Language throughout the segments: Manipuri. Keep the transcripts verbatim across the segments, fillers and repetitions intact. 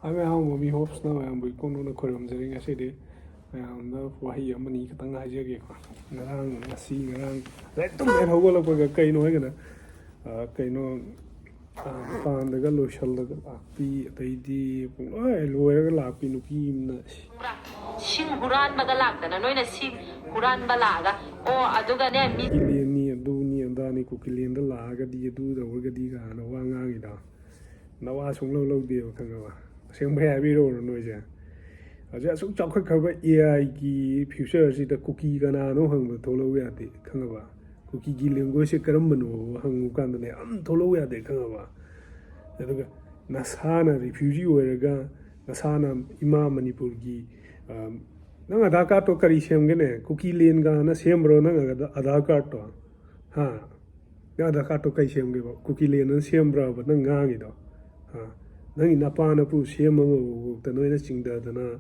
ꯍꯥꯏ ꯃꯌꯥꯝ, ꯃꯃꯤ ꯍꯣꯞꯁꯅ ꯃꯌꯥꯝꯕꯨ ꯏꯀꯣꯟ ꯀꯣꯟꯅ ꯈꯣꯏꯔꯝꯖꯔꯤ꯫ ꯉꯁꯤꯗꯤ ꯃꯌꯥꯝꯗ ꯋꯥꯍꯩ ꯑꯃꯅꯤ ꯈꯛꯇꯪ ꯍꯥꯏꯖꯒꯦꯀꯣ꯫ ꯉꯔꯥꯡ, ꯉꯁꯤ, ꯉꯔꯥꯡ ꯂꯥꯏꯔꯤꯛ ꯇꯝꯕ ꯍꯦꯛ ꯍꯧꯒꯠꯂꯛꯄꯒ ꯀꯩꯅꯣ ꯍꯥꯏꯒꯅ, ꯑ, ꯀꯩꯅꯣ, ꯑ, ꯄꯥꯟꯗꯒ ꯂꯣꯏꯁꯜꯂꯒ ꯂꯥꯛꯄꯤ, ꯑꯗꯩꯗꯤ ꯄꯨꯡꯂꯣꯏ ꯂꯣꯏꯔꯒ ꯂꯥꯛꯄꯤ ꯅꯨꯄꯤ ꯑꯃꯅ, ꯁꯤꯡ ꯍꯨꯔꯥꯟꯕꯒ ꯂꯥꯛꯇꯅ, ꯅꯣꯏꯅ ꯁꯤꯡ ꯍꯨꯔꯥꯟꯕ ꯂꯥꯛꯑꯒ, ꯑꯣ, ꯑꯗꯨꯒꯅꯦ, ꯃꯤ ꯀꯤꯂꯦꯟꯅꯤ, ꯑꯗꯨꯅꯤ, ꯑꯗꯥꯅꯤ, ꯀꯨꯀꯤꯂꯦꯟꯗ ꯂꯥꯛꯑꯒꯗꯤ ꯑꯗꯨ ꯇꯧꯔꯒꯗꯤ ꯀꯥꯏꯅ ꯋꯥ ꯉꯥꯡꯉꯤꯗꯣ꯫ ꯅꯋꯥ ꯁꯨꯡꯂꯧ ꯂꯧꯗꯦꯕ, ꯈꯪꯉꯕ? ꯑꯁꯦꯡꯕꯩ ꯍꯥꯏꯕꯤꯔꯛꯎꯔꯣ ꯅꯣꯏꯁꯦ? ꯍꯧꯖꯤꯛ ꯑꯁꯨꯛ ꯆꯥꯎꯈꯠꯈ꯭ꯔꯕ A I ꯒꯤ future ꯁꯤꯗ ꯀꯨꯀꯤ ꯀꯅꯥꯅꯣ ꯍꯪꯕꯗ ꯊꯣꯛꯂꯛꯎ ꯌꯥꯗꯦ, ꯈꯪꯉꯕ? ꯀꯨꯀꯤꯒꯤ language ꯁꯦ ꯀꯔꯝꯕꯅꯣ ꯍꯪꯉꯨ ꯀꯥꯟꯗꯅꯦ, ꯑꯝ ꯊꯣꯛꯂꯛꯎ ꯌꯥꯗꯦ, ꯈꯪꯉꯕ? ꯑꯗꯨꯒ ꯅꯁꯥꯅ refugee ꯑꯣꯏꯔꯒ ꯅꯁꯥꯅ ꯏꯃꯥ ꯃꯅꯤꯄꯨꯔꯒꯤ, ꯑ, ꯅꯪ ꯑꯙꯥꯔ ꯀꯥꯔꯠꯇꯣ ꯀꯔꯤ ꯁꯦꯝꯒꯦꯅꯦ? ꯀꯨꯀꯤꯂꯦꯟꯒꯅ ꯁꯦꯝꯕ꯭ꯔꯣ ꯅꯪ ꯑꯙꯥ-, ꯑꯙꯥꯔ ꯀꯥꯔꯠꯇꯣ? ꯍꯥ? ꯅꯪ ꯑꯙꯥꯔ ꯀꯥꯔꯠꯇꯣ ꯀꯩ ꯁꯦꯝꯒꯦꯕ? ꯀꯨꯀꯤꯂꯦꯟꯅ ꯁꯦꯝꯕ꯭ꯔꯕ ꯅꯪ ꯉꯥꯡꯉꯤꯗꯣ? ꯍꯥ? ꯅꯪꯒꯤ ꯅꯄꯥ ꯅꯄꯨ ꯁꯦꯝꯕ ꯃꯕꯨꯛꯇ ꯅꯣꯏꯅ ꯆꯤꯡꯗꯗꯅ,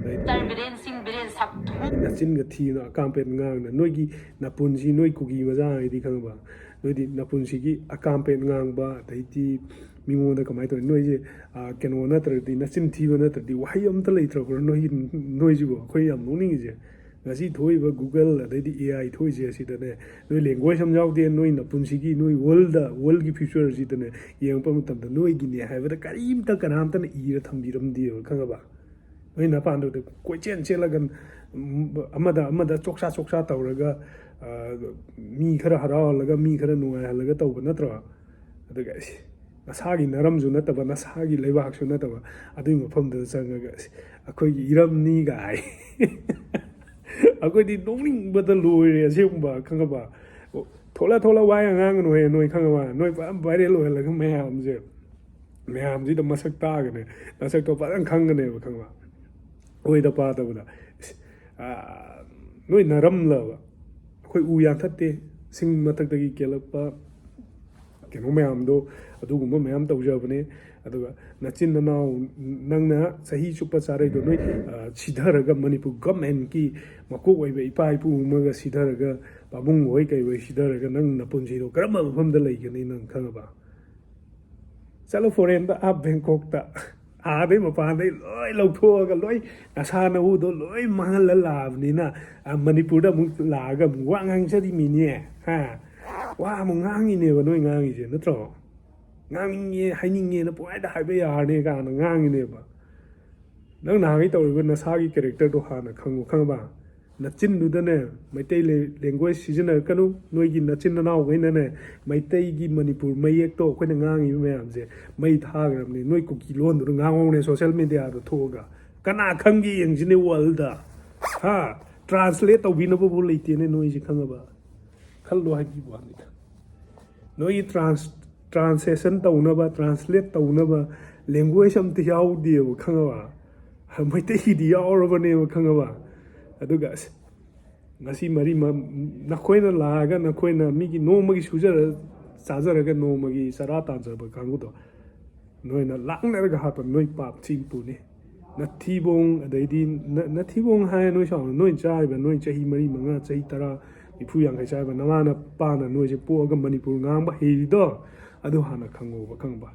ꯑꯗꯩ ꯁꯥꯔ ꯕꯤꯔꯦꯟ ꯁꯤꯡ, ꯕꯤꯔꯦꯟ ꯁꯛ ꯅꯆꯤꯟꯒ ꯊꯤꯅ ꯑꯀꯥꯝꯄꯦꯠ ꯉꯥꯡꯅ, ꯅꯣꯏꯒꯤ ꯅꯄꯨꯟꯁꯤ, ꯅꯣꯏ ꯀꯨꯀꯤ ꯃꯆꯥ ꯍꯥꯏꯗꯤ, ꯈꯪꯉꯕ? ꯅꯣꯏꯗꯤ ꯅꯄꯨꯟꯁꯤꯒꯤ ꯑꯀꯥꯝꯄꯦꯠ ꯉꯥꯡꯕ, ꯑꯗꯩꯗꯤ ꯃꯤꯉꯣꯟꯗ ꯀꯃꯥꯏꯅ ꯇꯧꯅꯤ? ꯅꯣꯏꯁꯦ, ꯑ, ꯀꯩꯅꯣ ꯅꯠꯇ꯭ꯔꯗꯤ, ꯅꯆꯤꯟ ꯊꯤꯕ ꯅꯠꯇ꯭ꯔꯗꯤ ꯋꯥꯍꯩ ꯑꯝꯇ ꯂꯩꯇ꯭ꯔꯕ꯭ꯔꯥ? ꯅꯣꯏ, ꯅꯣꯏꯁꯤꯕꯨ? ꯑꯩꯈꯣꯏ ꯌꯥꯝ ꯅꯣꯛꯅꯤꯡꯉꯤꯁꯦ, ꯉꯁꯤ ꯊꯣꯛꯏꯕ Google ꯑꯗꯩꯗꯤ A I ꯊꯣꯛꯏꯁꯦ, ꯑꯁꯤꯗꯅꯦ, ꯅꯣꯏ language ꯑꯃ ꯌꯥꯎꯗꯦ꯫ ꯅꯣꯏ ꯅꯄꯨꯟꯁꯤꯒꯤ, ꯅꯣꯏ world, world ꯒꯤ future ꯁꯤꯗꯅꯦ, ꯌꯦꯡꯉꯛꯄ ꯃꯇꯝꯗ ꯅꯣꯏꯒꯤꯅꯦ ꯍꯥꯏꯕꯗ ꯀꯔꯤꯝꯇ ꯀꯅꯥꯝꯇꯅ ꯏꯔ ꯊꯝꯕꯤꯔꯝꯗꯦꯕ, ꯈꯪꯉꯕ? ꯅꯣꯏ ꯅꯄꯥꯟꯗꯨꯗ ꯀꯣꯏꯆꯦꯟ ꯆꯦꯜꯂꯒ, ꯎꯝ, ꯑꯃꯗ ꯑꯃꯗ ꯆꯣꯛꯁꯥ ꯆꯣꯛꯁꯥ ꯇꯧꯔꯒ, ꯑ, ꯃꯤ ꯈꯔ ꯍꯔꯥꯎꯍꯜꯂꯒ, ꯃꯤ ꯈꯔ ꯅꯨꯡꯉꯥꯏꯍꯜꯂꯒ ꯇꯧꯕ ꯅꯠꯇ꯭ꯔꯣ? ꯑꯗꯨꯒ, ꯑꯁ, ꯅꯁꯥꯒꯤ ꯅꯔꯝꯁꯨ ꯅꯠꯇꯕ, ꯅꯁꯥꯒꯤ ꯂꯩꯕꯥꯛꯁꯨ ꯅꯠꯇꯕ, ꯑꯗꯨꯒꯤ ꯃꯐꯝꯗꯨꯗ ꯆꯪꯉꯒ, "ꯑꯁ, ꯑꯩꯈꯣꯏꯒꯤ ꯏꯔꯝꯅꯤ" ꯀꯥꯏ꯫ ꯑꯩꯈꯣꯏꯗꯤ ꯅꯣꯛꯅꯤꯡꯕꯗ ꯂꯣꯏꯔꯦ, ꯑꯁꯦꯡꯕ, ꯈꯪꯉꯕ? ꯑꯣ, ꯊꯣꯛꯂ ꯊꯣꯛꯂ ꯋꯥ ꯌꯥꯝ ꯉꯥꯡꯒꯅꯨꯍꯦ ꯅꯣꯏ, ꯈꯪꯉꯕ? ꯅꯣꯏ ꯄꯨꯔꯥ viral ꯑꯣꯏꯍꯜꯂꯒ ꯃꯌꯥꯝꯁꯦ, ꯃꯌꯥꯝꯁꯤꯗ ꯃꯁꯛ ꯇꯥꯛꯑꯒꯅꯦ, ꯅꯁꯛꯇꯣ ꯐꯖꯅ ꯈꯪꯒꯅꯦꯕ, ꯈꯪꯉꯕ? ꯑꯣꯏꯗ ꯄꯥꯗꯕꯗ꯫ ꯏꯁ, ꯑꯥ, ꯅꯣꯏ ꯅꯔꯝꯂꯕ? ꯑꯩꯈꯣꯏ ꯎ ꯌꯥꯟꯊꯠꯇꯦ, ꯁꯤꯡ ꯃꯊꯛꯇꯒꯤ ꯀꯦꯜꯂꯛꯄ ꯀꯩꯅꯣ ꯃꯌꯥꯝꯗꯣ, ꯑꯗꯨꯒꯨꯝꯕ ꯃꯌꯥꯝ ꯇꯧꯖꯕꯅꯦ꯫ ꯑꯗꯨꯒ ꯅꯆꯤꯟ ꯅꯅꯥꯎ, ꯅꯪꯅ ꯆꯍꯤ ꯆꯨꯞꯄ ꯆꯥꯔꯛꯏꯗꯣ ꯅꯣꯏ, ꯑ, ꯁꯤꯊꯔꯒ, ꯃꯅꯤꯄꯨꯔ government ꯀꯤ ꯃꯀꯣꯛ ꯑꯣꯏꯕ ꯏꯄꯥ ꯏꯄꯨ ꯑꯃꯒ ꯁꯤꯊꯔꯒ, ꯄꯥꯕꯨꯡ ꯍꯣꯏ ꯀꯩ ꯍꯣꯏ ꯁꯤꯊꯔꯒ, ꯅꯪ ꯅꯄꯨꯟꯁꯤꯗꯣ ꯀꯔꯝꯕ ꯃꯐꯝꯗ ꯂꯩꯒꯅꯤ ꯅꯪ, ꯈꯪꯉꯕ? ꯆꯠꯂꯣ foreign ꯗ, ꯑꯥ, ꯕꯦꯡꯀꯣꯛꯇ꯫ ꯑꯥꯗꯩ ꯃꯄꯥꯟꯗꯩ ꯂꯣꯏ ꯂꯧꯊꯣꯛꯑꯒ ꯂꯣꯏ ꯅꯁꯥ ꯅꯎꯗꯣ ꯂꯣꯏ ꯃꯥꯡꯍꯜꯂ ꯂꯥꯛꯑꯕꯅꯤꯅ, ꯑ, ꯃꯅꯤꯄꯨꯔꯗ ꯑꯃꯨꯛ ꯂꯥꯛꯑꯒ ꯑꯃꯨꯛ ꯋꯥ ꯉꯥꯡꯖꯔꯤꯃꯤꯅꯦ, ꯍꯥ? ꯋꯥ ꯑꯃꯨꯛ ꯉꯥꯡꯉꯤꯅꯦꯕ ꯅꯣꯏ ꯉꯥꯡꯉꯤꯁꯦ, ꯅꯠꯇ꯭ꯔꯣ? ꯉꯥꯡꯅꯤꯡꯉꯦ, ꯍꯥꯏꯅꯤꯡꯉꯦꯅ ꯄꯨꯡꯍꯥꯏꯗ ꯍꯥꯏꯕ ꯌꯥꯔꯅꯤ ꯀꯥꯏꯅ ꯉꯥꯡꯉꯤꯅꯦꯕ꯫ ꯅꯪ ꯅꯍꯥꯟꯒꯩ ꯇꯧꯔꯤꯕ ꯅꯁꯥꯒꯤ characterꯗꯣ ꯍꯥꯟꯅ ꯈꯪꯉꯨ, ꯈꯪꯉꯕ? ꯅꯆꯤꯟꯗꯨꯗꯅꯦ ꯃꯩꯇꯩ ꯂꯦ-, language ꯁꯤꯖꯤꯟꯅꯔꯛꯀꯅꯨ꯫ ꯅꯣꯏꯒꯤ ꯅꯆꯤꯟ ꯅꯅꯥꯎꯈꯩꯅꯅꯦ ꯃꯩꯇꯩꯒꯤ ꯃꯅꯤꯄꯨꯔ ꯃꯌꯦꯛꯇꯣ ꯑꯩꯈꯣꯏꯅ ꯉꯥꯡꯉꯤꯕ ꯃꯌꯥꯝꯁꯦ ꯃꯩ ꯊꯥꯈ꯭ꯔꯕꯅꯤ꯫ ꯅꯣꯏ ꯀꯨꯀꯤ ꯂꯣꯟꯗꯨꯅ ꯉꯥꯡꯍꯧꯅꯦ social mediaꯗ ꯊꯣꯛꯑꯒ꯫ ꯀꯅꯥ ꯈꯪꯒꯦ ꯌꯦꯡꯁꯤꯅꯦ worldꯗ꯫ ꯍꯥ? Translate ꯇꯧꯕꯤꯅꯕꯕꯨ ꯂꯩꯇꯦꯅꯦ ꯅꯣꯏꯁꯦ, ꯈꯪꯉꯕ? ꯈꯜꯂꯣ ꯍꯥꯏꯕꯤꯕ ꯋꯥꯅꯤꯗ꯫ ꯅꯣꯏꯒꯤ trans-, translation ꯇꯧꯅꯕ, translate ꯇꯧꯅꯕ language ꯑꯝꯇ ꯌꯥꯎꯗꯦꯕ, ꯈꯪꯉꯕ? ꯃꯩꯇꯩꯒꯤꯗꯤ ꯌꯥꯎꯔꯕꯅꯦꯕ, ꯈꯪꯉꯕ? ꯑꯗꯨꯒ ꯑꯁ, ꯉꯁꯤ ꯃꯔꯤ ꯃ-, ꯅꯈꯣꯏꯅ ꯂꯥꯛꯑꯒ ꯅꯈꯣꯏꯅ ꯃꯤꯒꯤ ꯅꯣꯡꯃꯒꯤ ꯁꯨꯖꯔ ꯆꯥꯖꯔꯒ ꯅꯣꯡꯃꯒꯤ ꯆꯔꯥ ꯇꯥꯟꯖꯕ ꯀꯥꯡꯕꯨꯗꯣ ꯅꯣꯏꯅ ꯂꯥꯛꯅꯔꯒ ꯍꯥꯠꯄ ꯅꯣꯏ ꯄꯥꯞ ꯊꯤ ꯄꯨꯅꯤ꯫ ꯅꯊꯤꯕꯣꯡ, ꯑꯗꯩꯗꯤ ꯅ-, ꯅꯊꯤꯕꯣꯡ ꯍꯥꯏꯔ ꯅꯣꯏ ꯁꯥꯎꯅ, ꯅꯣꯏ ꯆꯥꯔꯤꯕ, ꯅꯣꯏ ꯆꯍꯤ ꯃꯔꯤ, ꯃꯉꯥ, ꯆꯍꯤ ꯇꯔꯥ, ꯅꯤꯐꯨ, ꯌꯥꯡꯈꯩ ꯆꯥꯔꯤꯕ ꯅꯃꯥ ꯅꯄꯥꯅ ꯅꯣꯏꯁꯦ ꯄꯣꯛꯑꯒ ꯃꯅꯤꯄꯨꯔ ꯉꯥꯡꯕ ꯍꯩꯔꯤꯗꯣ, ꯑꯗꯨ ꯍꯥꯟꯅ ꯈꯪꯉꯣꯕ, ꯈꯪꯕ?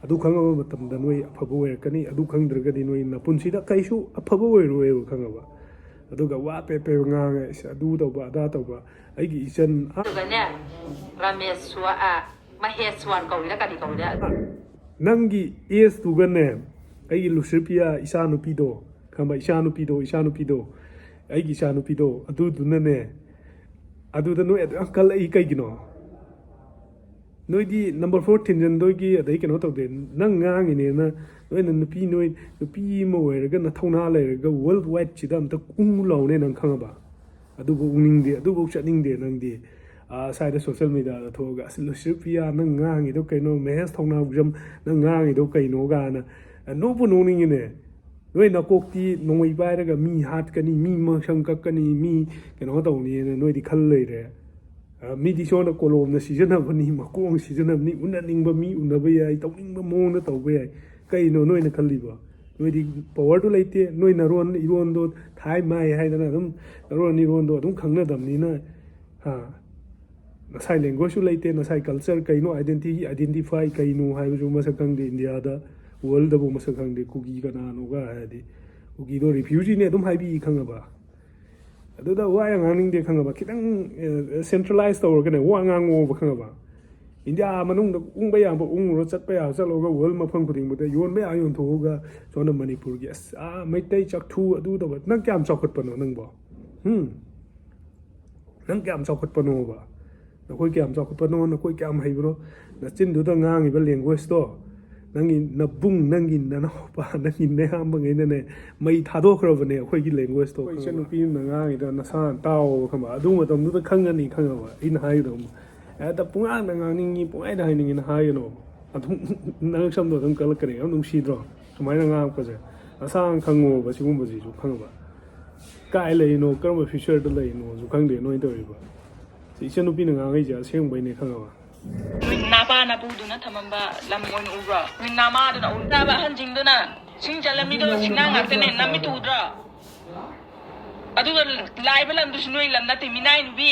ꯑꯗꯨ ꯈꯪꯉꯕ ꯃꯇꯝꯗ ꯅꯣꯏ ꯑꯐꯕ ꯑꯣꯏꯔꯛꯀꯅꯤ꯫ ꯑꯗꯨ ꯈꯪꯗ꯭ꯔꯒꯗꯤ ꯅꯣꯏ ꯅꯄꯨꯟꯁꯤꯗ ꯀꯩꯁꯨ ꯑꯐꯕ ꯑꯣꯏꯔꯣꯏꯕ, ꯈꯪꯉꯕ? ꯑꯗꯨꯒ ꯋꯥ ꯄꯦ ꯄꯦ ꯉꯥꯡꯉꯦ, "ꯑꯁ, ꯑꯗꯨ ꯇꯧꯕ, ꯑꯗꯥ ꯇꯧꯕ, ꯑꯩꯒꯤ ꯏꯆꯟ ꯑꯥ"꯫ ꯑꯗꯨꯒꯅꯦ, ꯔꯥꯃꯦꯁ꯭ꯋꯥ-, ꯑ, ꯃꯍꯦꯁ꯭ꯋꯥꯟ ꯀꯧꯔꯤꯔꯥ ꯀꯔꯤ ꯀꯧꯔꯤꯔꯥ? ꯅꯪꯒꯤ age ꯇꯨꯒꯅꯦ, ꯑꯩꯒꯤ ꯂꯨꯁꯤꯄꯤꯌꯥ ꯏꯆꯥꯅꯨꯄꯤꯗꯣ, ꯈꯪꯕ? ꯏꯆꯥꯅꯨꯄꯤꯗꯣ, ꯏꯆꯥꯅꯨꯄꯤꯗꯣ, ꯑꯩꯒꯤ ꯏꯆꯥꯅꯨꯄꯤꯗꯣ, ꯑꯗꯨꯗꯨꯅꯅꯦ, ꯑꯗꯨꯗ ꯅꯣꯏ ꯑꯗꯨ ꯌꯥꯝ ꯀꯜꯂꯛꯏ ꯀꯩꯒꯤꯅꯣ? ꯅꯣꯏꯗꯤ number four ꯊꯤꯟꯖꯟꯗꯣꯏꯒꯤ, ꯑꯗꯩ ꯀꯩꯅꯣ ꯇꯧꯗꯦ꯫ ꯅꯪ ꯉꯥꯡꯉꯤꯅꯦꯅ ꯅꯣꯏꯅ ꯅꯨꯄꯤ, ꯅꯣꯏ ꯅꯨꯄꯤ ꯑꯃ ꯑꯣꯏꯔꯒ ꯅꯊꯧꯅꯥ ꯂꯩꯔꯒ world wide ꯁꯤꯗ ꯑꯝꯇ ꯎꯪꯉꯨ ꯂꯥꯎꯅꯦ, ꯅꯪ ꯈꯪꯉꯕ? ꯑꯗꯨꯕꯨ ꯎꯪꯅꯤꯡꯗꯦ, ꯑꯗꯨꯕꯨ ꯆꯠꯅꯤꯡꯗꯦ ꯅꯪꯗꯤ꯫ ꯑꯥ, ꯁ꯭ꯋꯥꯏꯗ social mediaꯗ ꯊꯣꯛꯑꯒ, "ꯑꯁ, ꯂꯨꯁꯤꯄꯤꯌꯥ, ꯅꯪ ꯉꯥꯡꯉꯤꯗꯣ ꯀꯩꯅꯣ? ꯃꯍꯦꯁ ꯊꯧꯅꯥꯎꯖꯝ, ꯅꯪ ꯉꯥꯡꯉꯤꯗꯣ ꯀꯩꯅꯣ?" ꯀꯥꯏꯅ ꯅꯣꯛꯄꯨ ꯅꯣꯛꯅꯤꯡꯉꯤꯅꯦ꯫ ꯅꯣꯏ ꯅꯀꯣꯛꯇꯤ ꯅꯣꯡꯃꯩ ꯄꯥꯏꯔꯒ ꯃꯤ ꯍꯥꯠꯀꯅꯤ, ꯃꯤ ꯃꯁꯝ ꯀꯛꯀꯅꯤ, ꯃꯤ ꯀꯩꯅꯣ ꯇꯧꯅꯤꯅ ꯅꯣꯏꯗꯤ ꯈꯜ ꯂꯩꯔꯦ꯫ ꯑ, ꯃꯤꯗꯤ ꯁꯣꯝꯗ ꯀꯣꯂꯣꯝꯅ ꯁꯤꯖꯤꯟꯅꯕꯅꯤ, ꯃꯀꯣꯛꯅ ꯁꯤꯖꯤꯟꯅꯕꯅꯤ, ꯎꯅꯅꯤꯡꯕ ꯃꯤ ꯎꯅꯕ ꯌꯥꯏ, ꯇꯧꯅꯤꯡꯕ ꯃꯑꯣꯡꯗ ꯇꯧꯕ ꯌꯥꯏ꯫ ꯀꯩꯅꯣ ꯅꯣꯏꯅ ꯈꯜꯂꯤꯕꯣ? ꯅꯣꯏꯗꯤ powerꯗꯨ ꯂꯩꯇꯦ, ꯅꯣꯏ ꯅꯔꯣꯟ ꯏꯔꯣꯟꯗꯣ ꯊꯥꯏ ꯃꯥꯏ ꯍꯥꯏꯗꯅ ꯑꯗꯨꯝ ꯅꯔꯣꯟ ꯏꯔꯣꯟꯗꯣ ꯑꯗꯨꯝ ꯈꯪꯅꯗꯕꯅꯤꯅ, ꯍꯥ? ꯅꯁꯥꯏ languageꯁꯨ ꯂꯩꯇꯦ, ꯅꯁꯥꯏ culture ꯀꯩꯅꯣ, identity, identify ꯀꯩꯅꯣ ꯍꯥꯏꯕꯁꯨ ꯃꯁꯛ ꯈꯪꯗꯦ ꯏꯟꯗꯤꯌꯥꯗ꯫ ꯋꯥꯔꯜꯗꯕꯨ ꯃꯁꯛ ꯈꯪꯗꯦ, ꯀꯨꯀꯤ ꯀꯅꯥꯅꯣꯒ ꯍꯥꯏꯔꯗꯤ, ꯀꯨꯀꯤꯗꯣ ꯔꯤꯐ꯭ꯌꯨꯖꯤꯅꯦ ꯑꯗꯨꯝ ꯍꯥꯏꯕꯤ, ꯈꯪꯉꯕ? ꯑꯗꯨꯗ ꯋꯥ ꯌꯥꯝ ꯉꯥꯡꯅꯤꯡꯗꯦ, ꯈꯪꯉꯕ? ꯈꯤꯇꯪ ꯁꯦꯟꯇ꯭ꯔꯦꯂꯥꯏꯁ ꯇꯧꯔꯒꯅꯦ ꯋꯥ ꯉꯥꯡꯉꯣꯕ, ꯈꯪꯉꯕ? ꯏꯟꯗꯤꯌꯥ ꯃꯅꯨꯡꯗ ꯎꯪꯕ ꯌꯥꯕ ꯎꯪꯉꯨꯔꯣ, ꯆꯠꯄ ꯌꯥꯕ ꯆꯠꯂꯨꯔꯒ, ꯋꯥꯔꯜ ꯃꯐꯝ ꯈꯨꯗꯤꯡꯃꯛꯇ ꯌꯣꯟꯕ ꯌꯥꯕ ꯌꯣꯟꯊꯣꯛꯑꯒ, ꯁꯣꯝꯗ ꯃꯅꯤꯄꯨꯔꯒꯤ ꯑꯁ ꯑꯥ ꯃꯩꯇꯩ ꯆꯥꯛꯊꯨ ꯑꯗꯨ ꯇꯧꯕ, ꯅꯪ ꯀꯌꯥꯝ ꯆꯥꯎꯈꯠꯄꯅꯣ ꯅꯪꯕꯣ? ꯎꯝ? ꯅꯪ ꯀꯌꯥꯝ ꯆꯥꯎꯈꯠꯄꯅꯣꯕ? ꯅꯈꯣꯏ ꯀꯌꯥꯝ ꯆꯥꯎꯈꯠꯄꯅꯣ? ꯅꯈꯣꯏ ꯀꯌꯥꯝ ꯍꯩꯕꯅꯣ? ꯅꯆꯤꯟꯗꯨꯗ ꯉꯥꯡꯉꯤꯕ ꯂꯦꯡꯒ꯭ꯋꯦꯖꯇꯣ, ꯅꯪꯒꯤ ꯅꯕꯨꯡ, ꯅꯪꯒꯤ ꯅꯅꯥꯎꯄꯥ, ꯅꯪꯒꯤ ꯅꯌꯥꯝꯕꯉꯩꯅꯅꯦ ꯃꯩ ꯊꯥꯗꯣꯛꯈ꯭ꯔꯕꯅꯦ ꯑꯩꯈꯣꯏꯒꯤ ꯂꯦꯡꯒ꯭ꯋꯦꯖꯇꯣ, ꯑꯩꯈꯣꯏ ꯈꯪꯉꯕ? ꯏꯆꯟꯅꯨꯄꯤ ꯑꯃꯅ ꯉꯥꯡꯉꯤꯗꯣ ꯅꯁꯥꯅ ꯇꯥꯎꯑꯣꯕ, ꯈꯪꯕ? ꯑꯗꯨ ꯃꯇꯝꯗꯨꯗ ꯈꯪꯉꯅꯤ, ꯈꯪꯉꯕ? ꯑꯩꯅ ꯍꯥꯏꯒꯗꯧꯕ ꯑꯃ, ꯍꯦꯛꯇ ꯄꯨꯡꯉꯥꯡꯗ ꯉꯥꯡꯅꯤꯡꯉꯤ, ꯄꯨꯡꯍꯥꯏꯗ ꯍꯥꯏꯅꯤꯡꯉꯤꯅ ꯍꯥꯏꯒꯅꯣꯕ꯫ ꯑꯗꯨꯝ ꯅꯪ ꯁꯝꯗꯣ ꯑꯗꯨꯝ ꯀꯜꯂꯛꯀꯅꯤ꯫ ꯌꯥꯝ ꯅꯨꯡꯁꯤꯗ꯭ꯔꯣ ꯁꯨꯃꯥꯏꯅ ꯉꯥꯡꯉꯛꯄꯁꯦ? ꯅꯁꯥꯅ ꯈꯪꯉꯣꯕ ꯁꯤꯒꯨꯝꯕꯁꯤꯁꯨ, ꯈꯪꯉꯕ? ꯀꯥꯏ ꯂꯩꯔꯤꯅꯣ, ꯀꯔꯝꯕ ꯐ꯭ꯌꯨꯆꯔꯗ ꯂꯩꯔꯤꯅꯣꯁꯨ ꯈꯪꯗꯦ ꯅꯣꯏ ꯇꯧꯔꯤꯕ꯫ ꯁꯤ ꯏꯆꯟꯅꯨꯄꯤꯅ ꯉꯥꯡꯉꯛꯏꯁꯦ ꯑꯁꯦꯡꯕꯩꯅꯦ, ꯈꯪꯉꯕ? ꯅꯣꯏ ꯅꯄꯥ ꯅꯄꯨꯗꯨꯅ ꯊꯝꯃꯝꯕ ꯂꯝ ꯑꯣꯏꯅ ꯎꯕ꯭ꯔꯣ? ꯅꯣꯏ ꯅꯃꯥꯗꯨꯅ ꯎ-, ꯆꯥꯕ ꯑꯍꯟꯁꯤꯡꯗꯨꯅ ꯁꯤꯡ ꯆꯜꯂꯝꯃꯤꯗꯣ ꯁꯤꯡꯅꯥ ꯉꯥꯛꯇꯅꯦ, ꯅꯃꯤꯠꯇꯨ ꯎꯗ꯭ꯔꯣ? ꯑꯗꯨꯒ ꯂꯥꯏꯕ ꯂꯝꯗꯨꯁꯨ ꯅꯣꯏ ꯂꯝ ꯅꯠꯇꯦ, ꯃꯤꯅꯥꯏ ꯅꯨꯄꯤ꯫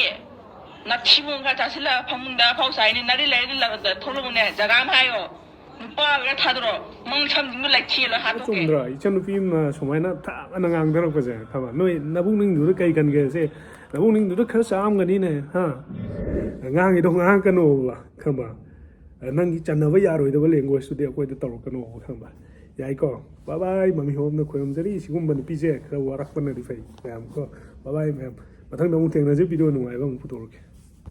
ꯅꯊꯤꯕꯣꯡ ꯈꯔ ꯆꯥꯁꯤꯜꯂ ꯐꯃꯨꯡꯗ ꯑꯐꯥꯎ ꯁꯥꯏꯅꯦ, ꯅꯔꯤ ꯂꯩꯔꯗꯤ ꯂ-, ꯊꯣꯛꯂꯛꯎꯅꯦ, ꯖꯒꯥ ꯑꯃ ꯍꯥꯏꯌꯣ꯫ ꯅꯨꯄꯥ ꯑꯣꯏꯔ ꯊꯥꯗꯣꯔꯛꯑꯣ, ꯃꯉꯛ ꯁꯝꯁꯤꯡꯗꯣ ꯂꯩꯈꯦꯜꯂ ꯍꯥꯠꯇꯣꯛꯀꯦ꯫ ꯆꯨꯝꯗ꯭ꯔꯣ? ꯏꯆꯟꯅꯨꯄꯤ ꯑꯃꯅ ꯁꯨꯃꯥꯏꯅ ꯊꯥꯅ ꯉꯥꯡꯊꯔꯛꯄꯁꯦ, ꯈꯪꯕ? ꯅꯣꯏ ꯅꯕꯨꯛꯅꯤꯡꯗꯨꯗ ꯀꯩ ꯈꯟꯒꯦ? ꯁꯦ, ꯅꯕꯨꯛꯅꯤꯡꯗꯨꯗ ꯈꯔ ꯆꯥꯝꯒꯅꯤꯅꯦ, ꯍꯥ? ꯉꯥꯡꯉꯤꯗꯣ ꯉꯥꯡꯉꯛꯀꯅꯣꯕ, ꯈꯪꯕ? ꯅꯪꯒꯤ ꯆꯟꯅꯕ ꯌꯥꯔꯣꯏꯗꯕ ꯂꯦꯡꯒ꯭ꯋꯦꯖꯇꯨꯗꯤ ꯑꯩꯈꯣꯏꯗ ꯇꯧꯔꯛꯀꯅꯣꯕ, ꯈꯪꯕ? ꯌꯥꯏꯀꯣ? ꯕꯥꯏ ꯕꯥꯏ, ꯃꯃꯤ ꯍꯣꯝꯅ ꯈꯣꯏꯔꯝꯖꯔꯤ꯫ ꯁꯤꯒꯨꯝꯕ ꯅꯨꯄꯤꯁꯦ ꯈꯔ ꯋꯥꯔꯛꯄꯅꯗꯤ ꯐꯩ, ꯃꯌꯥꯝ ꯀꯣ꯫ ꯕꯥꯏ ꯕꯥꯏ, ꯃꯌꯥꯝ꯫ ꯃꯊꯪꯗ ꯑꯃꯨꯛ ꯊꯦꯡꯅꯁꯤ, ꯚꯤꯗꯤꯑꯣ ꯅꯨꯡꯉꯥꯏꯕ ꯑꯃꯨꯛ ꯄꯨꯊꯣꯔꯛꯀꯦ꯫